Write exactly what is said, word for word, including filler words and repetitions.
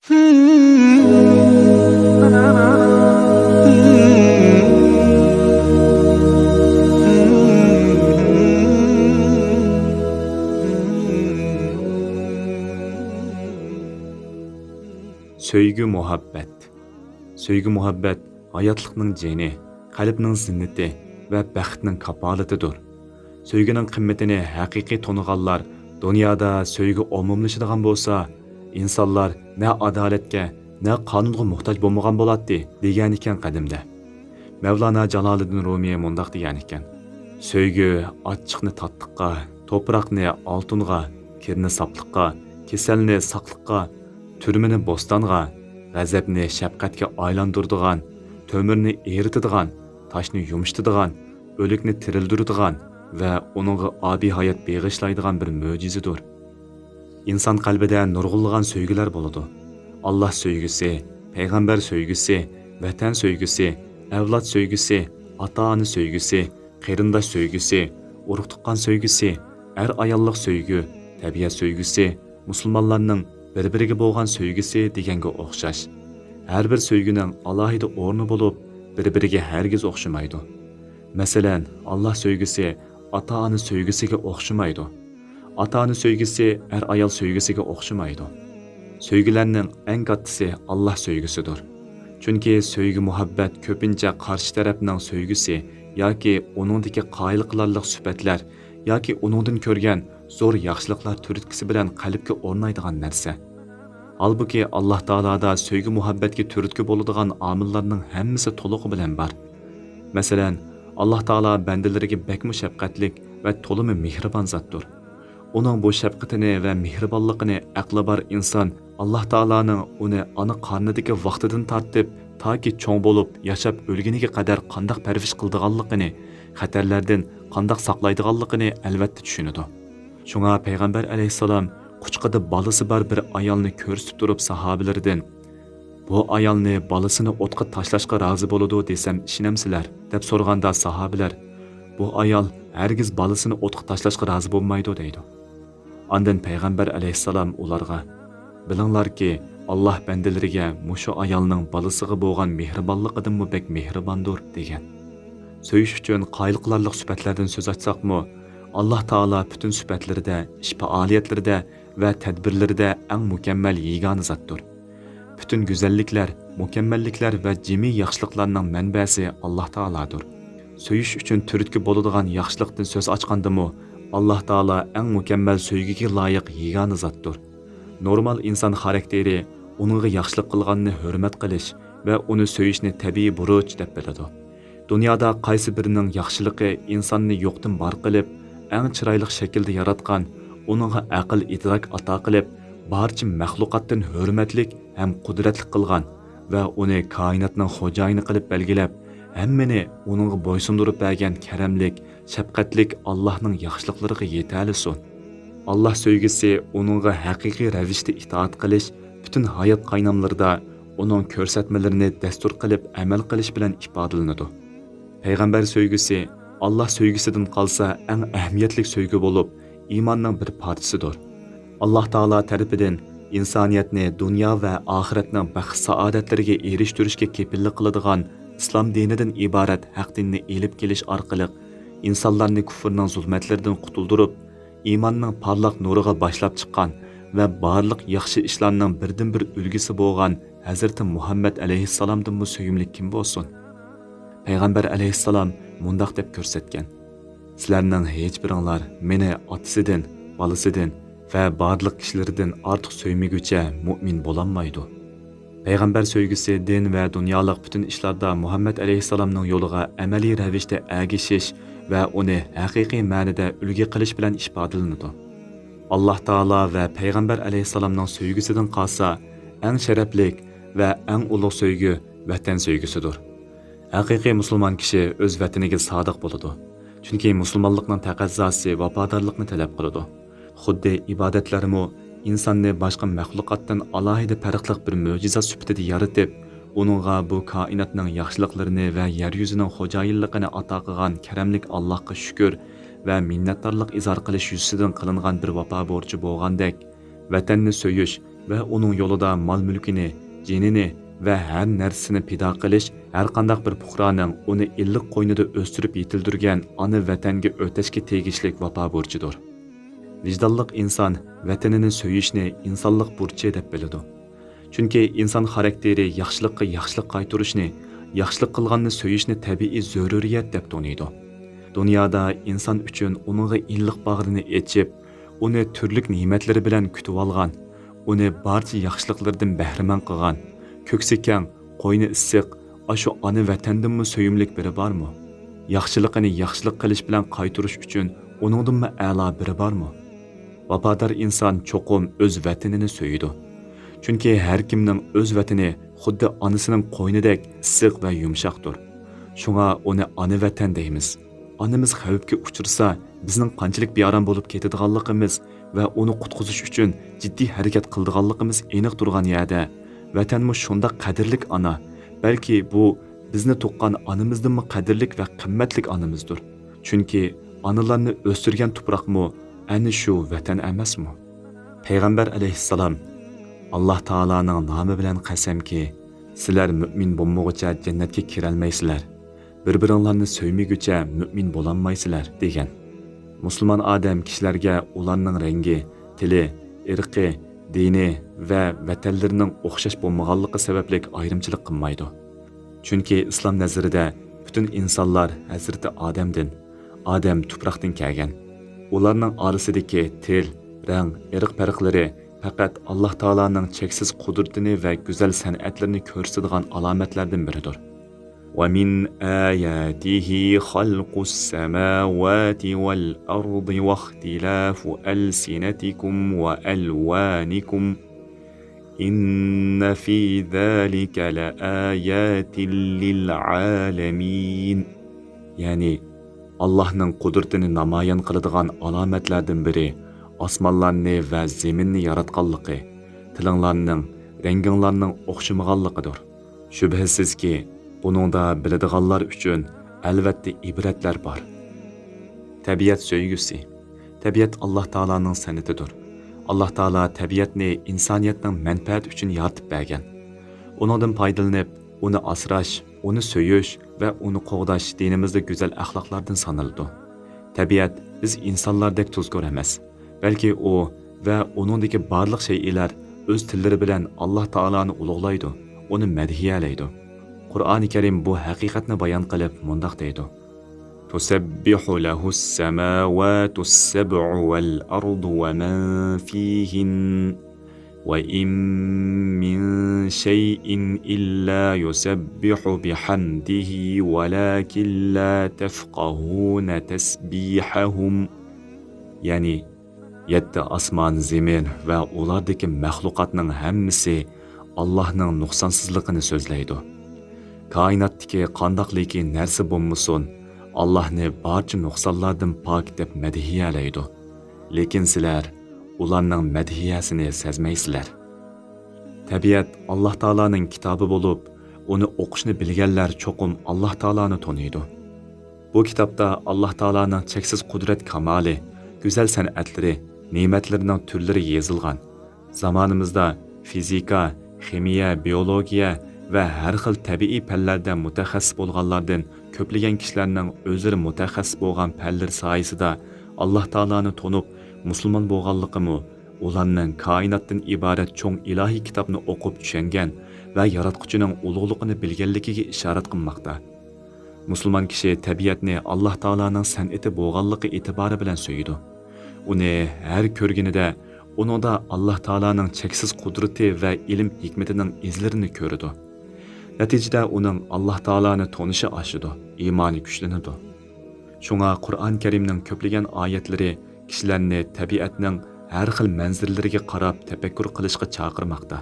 سۆيگۈ مۇھەببەت. سۆيگۈ مۇھەببەت ھاياتلىقنىڭ جېنى، قەلبنىڭ زىننىتى ۋە بەختنىڭ كاپالىتىدۇر. سۆيگۈنىڭ قىممىتىنى ھەقىقىي تونۇغانلار، دۇنيادا سۆيگۈ ئومۇملىشىدىغان بولسا، ئىنسانلار نە ئادالەتكە، نە قانۇنغا موھتاج بولمىغان بولاتتى، دېگەنىكەن قەدىمدە. مەۋلانا جالالىدىن رۇمىي مۇنداق دېگەنىكەن: سۆيگۈ ئاچچىقنى تاتلىققا، توپراقنى ئالتۇنغا، كىرنى ساپلىققا، كېسەلنى ساقلىققا، تۈرمىنى بوستانغا، غەزەپنى شەپقەتكە ئايلاندۇرىدىغان، تۆمۈرنى ئېرىتىدىغان، تاشنى يۇمشىتىدىغان، ئۆلۈكنى تىرىلدۈرىدىغان ۋە ئۇنىڭغا ئابىي ھايات بېغىشلايدىغان بىر مۆجىزىدۇر. ئىنسان قەلبىدە نۇرغۇنلىغان سۆيگۈلەر بولىدۇ. ئاللاھ سۆيگۈسى، پەيغەمبەر سۆيگۈسى، ۋەتەن سۆيگۈسى، ئەۋلاد سۆيگۈسى، ئاتا-ئانا سۆيگۈسى، قېرىنداش سۆيگۈسى، ئۇرۇق-تۇغقان سۆيگۈسى، ئەر-ئاياللىق سۆيگۈ، تەبىئەت سۆيگۈسى، مۇسۇلمانلارنىڭ بىر-بىرىگە بولغان سۆيگۈسى دېگەنگە ئوخشاش. ھەر بىر سۆيگۈنىڭ ئالاھىدە ئورنى بولۇپ، بىر-بىرىگە ھەرگىز ئوخشىمايدۇ. مەسىلەن، ئاللاھ سۆيگۈسى ئاتا-ئانا سۆيگۈسىگە ئوخشىمايدۇ. ئاتا-ئانا سۆيگۈسى ئەر-ئايال سۆيگۈسىگە ئوخشىمايدۇ. سۆيگۈلەرنىڭ ئەڭ كاتتىسى ئاللاھ سۆيگۈسىدۇر. چۈنكى سۆيگۈ-مۇھەببەت كۆپىنچە قارشى تەرەپنىڭ سۆيگۈسى ياكى ئۇنىڭدىكى قايىل قىلارلىق سۈپەتلەر ياكى ئۇنىڭدىن كۆرگەن زور ياخشىلىقلار تۈرتكىسى بىلەن قەلبكە ئورنايدىغان نەرسە. ھالبۇكى، ئاللاھ تائالادا سۆيگۈ-مۇھەببەتكە تۈرتكە بولىدىغان ئامىللارنىڭ ھەممىسى تولۇقى بىلەن بار. مەسىلەن، ئاللاھ تائالا بەندىلىرىگە بەكمۇ شەپقەتلىك ۋە تولىمۇ مېھرىبان زاتتۇر. ئۇنىڭ بۇ شەپقىتىنى ۋە مېھرىبانلىقىنى ئەقلى بار ئىنسان ئاللاھ تائالانىڭ ئۇنى ئانا قارنىدىكى ۋاقتىدىن تارتىپ تاكى چوڭ بولۇپ ياشاپ ئۆلگىنىگە قەدەر قانداق پەرۋىش قىلىدىغانلىقىنى، خەتەرلەردىن قانداق ساقلايدىغانلىقىنى ئەلۋەتتە چۈشىنىدۇ. شۇڭا پەيغەمبەر ئەلەيھىسسالام قۇچىقىدا بالىسى بار بىر ئايالنى كۆرسىتىپ تۇرۇپ ساھابىلىرىدىن، «بۇ ئايالنى بالىسىنى ئوتقا تاشلاشقا رازى بولىدۇ دېسەم ئىشىنەمسىلەر؟» دەپ سورىغاندا ساھابىلەر، «بۇ ئايال ھەرگىز بالىسىنى ئوتقا تاشلاشقا رازى بولمايدۇ» دەيدۇ. ئاندىن پەيغەمبەر ئەلەيھىسسالام ئۇلارغا، «بىلىڭلاركى، ئاللاھ بەندىلىرىگە مۇشۇ ئايالنىڭ بالىسىغا بولغان مېھرىبانلىقىدىنمۇ بەك مېھرىباندۇر» دېگەن. سۆيۈش ئۈچۈن قايىل قىلارلىق سۈپەتلەردىن سۆز ئاچساقمۇ، ئاللاھ تائالا پۈتۈن سۈپەتلىرىدە، ئىش پائالىيەتلىرىدە ۋە تەدبىرلىرىدە ئەڭ مۇكەممەل يېگانە زاتتۇر. پۈتۈن گۈزەللىكلەر، مۇكەممەللىكلەر ۋە جىمى ياخشىلىقلارنىڭ مەنبەسى ئاللاھ تائالادۇر. سۆيۈش ئۈچۈن تۈرتكە بولىدىغان ياخشىلىقتىن سۆز ئاچقاندىمۇ، ئاللاھ تائالا ئەڭ مۇكەممەل سۆيگۈگە لايىق يېگانە زاتتۇر. نورمال ئىنسان خاراكتېرى ئۇنىڭغا ياخشىلىق قىلغاننى ھۆرمەت قىلىش ۋە ئۇنى سۆيۈشنى تەبىئىي بۇرچ دەپ بىلىدۇ. دۇنيادا قايسى بىرىنىڭ ياخشىلىقى ئىنساننى يوقتىن بار قىلىپ، ئەڭ چىرايلىق شەكىلدە ياراتقان، ئۇنىڭغا ئەقىل-ئىدراك ئاتا قىلىپ، بارچە مەخلۇقاتتىن ھۆرمەتلىك ھەم قۇدرەتلىك قىلغان ۋە ئۇنى كائىناتنىڭ خوجايىنى قىلىپ بەلگىلەپ، ھەممىنى ئۇنىڭغا بويسۇندۇرۇپ بەرگەن كەرەملىك، شەپقەتلىك ئاللاھنىڭ ياخشىلىقلىرىغا يېتەلىسۇن. ئاللاھ سۆيگۈسى ئۇنىڭغا ھەقىقىي رەۋىشتە ئىتائەت قىلىش، پۈتۈن ھايات قايناملىرىدا ئۇنىڭ كۆرسەتمىلىرىنى دەستۇر قىلىپ ئەمەل قىلىش بىلەن ئىپادىلىنىدۇ. پەيغەمبەر سۆيگۈسى ئاللاھ سۆيگۈسىدىن قالسا ئەڭ ئەھمىيەتلىك سۆيگۈ بولۇپ، ئىماننىڭ بىر پارچىسىدۇر. ئاللاھ تائالا تەرىپىدىن ئىنسانىيەتنى دۇنيا ۋە ئاخىرەتنىڭ بەخت-سائادەتلىرىگە ئېرىشتۈرۈشكە كېپىللىك قىلىدىغان ئىسلام دىنىدىن ئىبارەت ھەق دىننى ئېلىپ كېلىش ئارقىلىق ئىنسانلارنى كۇفرنىڭ زۇلمەتلىرىدىن قۇتۇلدۇرۇپ، ئىماننىڭ پارلاق نۇرىغا باشلاپ چىققان ۋە بارلىق ياخشى ئىشلارنىڭ بىردىنبىر ئۈلگىسى بولغان ھەزرىتى مۇھەممەد ئەلەيھىسسالامدىنمۇ سۆيۈملۈك كىم بولسۇن؟ پەيغەمبەر ئەلەيھىسسالام مۇنداق دەپ كۆرسەتكەن، سىلەرنىڭ ھېچبىرىڭلار مېنى ئاتىسىدىن، بالىسىدىن ۋە بارلىق كىشىلىرىدىن ئارتۇق سۆيمىگۈچە مۇئمىن بولالمايدۇ. پەيغەمبەر سۆيگۈسى دىن ۋە دۇنيالىق پۈتۈن ئىشلاردا مۇھەممەد ئەلەيھىسسالامنىڭ يولىغا ئەمەلىي رەۋىشتە ئەگىشىش ۋە ئۇنى ھەقىقىي مەنىدە ئۈلگە قىلىش بىلەن ئىپادىلىنىدۇ. ئاللاھ تائالا ۋە پەيغەمبەر ئەلەيھىسسالامنىڭ سۆيگۈسىدىن قالسا، ئەڭ شەرەپلىك ۋە ئەڭ ئۇلۇغ سۆيگۈ ۋەتەن سۆيگۈسىدۇر. ھەقىقىي مۇسۇلمان كىشى ئۆز ۋەتىنىگە سادىق بولىدۇ. چۈنكى مۇسۇلمانلىقنىڭ تەقەززاسى ۋاپادارلىقنى تەلەپ قىلىدۇ. خۇددى ئىبادەتلەرمۇ ئىنساننى باشقا مەخلۇقاتتىن ئالاھىدە پەرقلىق بىر مۆجىزات سۈپىتىدە يارىتىپ، ئۇنىڭغا بۇ كائىناتنىڭ ياخشىلىقلىرىنى ۋە يەر يۈزىنىڭ خوجايىنلىقىنى ئاتا قىلغان كەرەملىك ئاللاھقا شۈكۈر ۋە مىننەتدارلىق ئىزھار قىلىش يۈزىسىدىن قىلىنغان بىر ۋاپا بورچى بولغاندەك، ۋەتەننى سۆيۈش ۋە ئۇنىڭ يولىدا مال-مۈلكىنى، جېنىنى ۋە ھەر نەرسىسىنى پىدا قىلىش ھەرقانداق بىر پۇقرانىڭ ئۇنى ئىللىق قوينىدا ئۆستۈرۈپ يېتىلدۈرگەن ئانا ۋەتەنگە ئۆتەشكە تېگىشلىك ۋاپا بۇرچىدۇر. ۋىجدانلىق ئىنسان ۋەتىنىنى سۆيۈشنى ئىنسانلىق بۇرچى دەپ بىلىدۇ. چۈنكى ئىنسان خاراكتېرى ياخشىلىققا ياخشىلىق قايتۇرۇشنى، ياخشىلىق قىلغاننى سۆيۈشنى تەبىئىي زۆرۈرىيەت دەپ تونۇيدۇ. دۇنيادا ئىنسان ئۈچۈن ئۇنىڭغا ئىللىق باغرىنى ئېچىپ، ئۇنى تۈرلۈك نېمەتلىرى بىلەن كۈتۈۋالغان، ئۇنى بارچە ياخشىلىقلىرىدىن بەھرىمەن قىلغان، كۆكسى كەڭ، قوينى ئىسسىق، ئاشۇ ئانا ۋەتەندىنمۇ سۆيۈملۈك بىرى بارمۇ؟ ياخشىلىقىنى ياخشىلىق قىلىش بىلەن قايتۇرۇش ئۈچۈن ئۇنىڭدىنمۇ ئەلا بىرى بارمۇ؟ ۋاپادار ئىنسان چوقۇم ئۆز ۋەتىنىنى سۆيىدۇ. چۈنكى ھەر كىمنىڭ ئۆز ۋەتىنى خۇددى ئانىسىنىڭ قوينىدەك ئىسسىق ۋە يۇمشاقتۇر. شۇڭا ئۇنى ئانا ۋەتەن دەيمىز. ئانىمىز خەۋپكە ئۇچرىسا، بىزنىڭ قانچىلىك بىئارام بولۇپ كېتىدىغانلىقىمىز ۋە ئۇنى قۇتقۇزۇش ئۈچۈن جىددىي ھەرىكەت قىلىدىغانلىقىمىز ئېنىق تۇرغان يەردە، ۋەتەنمۇ شۇنداق قەدىرلىك ئانا، بەلكى بۇ بىزنى تۇغقان ئانىمىزدىنمۇ قەدىرلىك ۋە قىممەتلىك ئانىمىزدۇر. چۈنكى ئانىلارنى ئۆستۈرگەن تۇپراقمۇ ئەنە شۇ ۋەتەن ئەمەسمۇ؟ پەيغەمبەر ئەلەيھىسسالام، «ئاللاھ تائالانىڭ نامى بىلەن قەسەمكى، سىلەر مۆمىن بولمىغۇچە جەننەتكە كىرەلمەيسىلەر. بىر-بىرىڭلارنى سۆيمىگۈچە مۆمىن بولالمايسىلەر» دېگەن. مۇسۇلمان ئادەم كىشىلەرگە ئۇلارنىڭ رەڭگى، تىلى، ئىرقى، دىنى ۋە ۋەتەنلىرىنىڭ ئوخشاش بولمىغانلىقى سەۋەبلىك ئايرىمچىلىق قىلمايدۇ. چۈنكى ئىسلام نەزىرىدە پۈتۈن ئىنسانلار ھەزرىتى ئادەمدىن، ئادەم تۇپراقتىن كەلگەن. ئۇلارنىڭ ئارىسىدىكى تىل، رەڭ، ئىرق پەرقلىرى پەقەت ئاللاھ تائالانىڭ چەكسىز قۇدرىتىنى ۋە گۈزەل سەنئەتلىرىنى كۆرسىتىدىغان ئالامەتلەردىن بىرىدۇر. ومن آياته خلق السماوات والأرض واختلاف ألسنتكم وألوانكم إن في ذلك لآيات للعالمين. يەنى، ئاللاھنىڭ قۇدرىتىنى نامايان قىلىدىغان ئالامەتلەردىن بىرى ئاسمانلارنى ۋە زېمىننى ياراتقانلىقى، تىلىڭلارنىڭ، رەڭگىڭلارنىڭ ئوخشىمىغانلىقىدۇر. شۈبھىسىزكى، بۇنىڭدا بىلىدىغانلار ئۈچۈن ئەلۋەتتە ئىبرەتلەر بار. تەبىئەت سۆيگۈسى. تەبىئەت ئاللاھ تائالانىڭ سەنئىتىدۇر. ئاللاھ تائالا تەبىئەتنى ئىنسانىيەتنىڭ مەنپەئەتى ئۈچۈن يارىتىپ بەرگەن. ئۇنىڭدىن پايدىلىنىپ، ئۇنى ئاسراش، ئۇنى سۆيۈش ۋە ئۇنى قوغداش دىنىمىزدا گۈزەل ئەخلاقلاردىن سانىلىدۇ. تەبىئەت بىز ئىنسانلاردەك تۇزكور ئەمەس، بەلكى ئۇ ۋە ئۇنىڭدىكى بارلىق شەيئىلەر ئۆز تىللىرى بىلەن ئاللاھ تائالانى ئۇلۇغلايدۇ، ئۇنى مەدھىيەلەيدۇ. قۇرئانى كەرىم بۇ ھەقىقەتنى بايان قىلىپ مۇنداق دەيدۇ: تسبح له السماوات السبع والأرض ومن فيهن وإن من شيء إلا يسبح بحمده ولكن لا تفقهون تسبيحهم. يەنى، يەتتە ئاسمان، زېمىن ۋە ئۇلاردىكى مەخلۇقاتنىڭ ھەممىسى ئاللاھنىڭ نۇقسانسىزلىقىنى سۆزلەيدۇ. كائىناتتىكى قانداقلىكى نەرسە بولمىسۇن، ئاللاھنى بارچە نۇقسانلاردىن پاك دەپ مەدھىيەلەيدۇ. لېكىن سىلەر ئۇلارنىڭ مەدھىيەسىنى سەزمەيسىلەر. تەبىئەت ئاللاھ تائالانىڭ كىتابى بولۇپ، ئۇنى ئوقۇشنى بىلگەنلەر چوقۇم ئاللاھ تائالانى تونۇيدۇ. بۇ كىتابتا ئاللاھ تائالانىڭ چەكسىز قۇدرەت كامالى، گۈزەل سەنئەتلىرى، نېمەتلىرىنىڭ تۈرلىرى يېزىلغان. زامانىمىزدا فىزىكا، خىمىيە، بىئولوگىيە ۋە ھەر خىل تەبىئىي پەنلەردە مۇتەخەسسىس بولغانلاردىن كۆپلىگەن كىشىلەرنىڭ ئۆزلىرى مۇتەخەسسىس بولغان پەنلىرى سايىسىدا ئاللاھ تائالانى تونۇپ، مۇسۇلمان بولغانلىقىمۇ، ئۇلارنىڭ كائىناتتىن ئىبارەت چوڭ ئىلاھىي كىتابنى ئوقۇپ چۈشەنگەن ۋە ياراتقۇچىنىڭ ئۇلۇغلۇقىنى بىلگەنلىكىگە ئىشارەت قىلماقتا. مۇسۇلمان كىشى تەبىئەتنى ئاللاھ تائالانىڭ سەنئىتى بولغانلىقى ئېتىبارى بىلەن سۆيىدۇ. ئۇنى ھەر كۆرگىنىدە ئۇنىڭدا ئاللاھ تائالانىڭ چەكسىز قۇدرىتى ۋە ئىلىم ھېكمىتىنىڭ ئىزلىرىنى كۆرىدۇ. نەتىجىدە ئۇنىڭ ئاللاھ تائالانى تونۇشى ئاشىدۇ، ئىمانى كۈچلىنىدۇ. شۇڭا قۇرئان كەرىمنىڭ كۆپلىگەن ئايەتلىرى كىشىلەرنى تەبىئەتنىڭ ھەر خىل مەنزىرىلىرىگە قاراپ تەپەككۇر قىلىشقا چاقىرماقتا.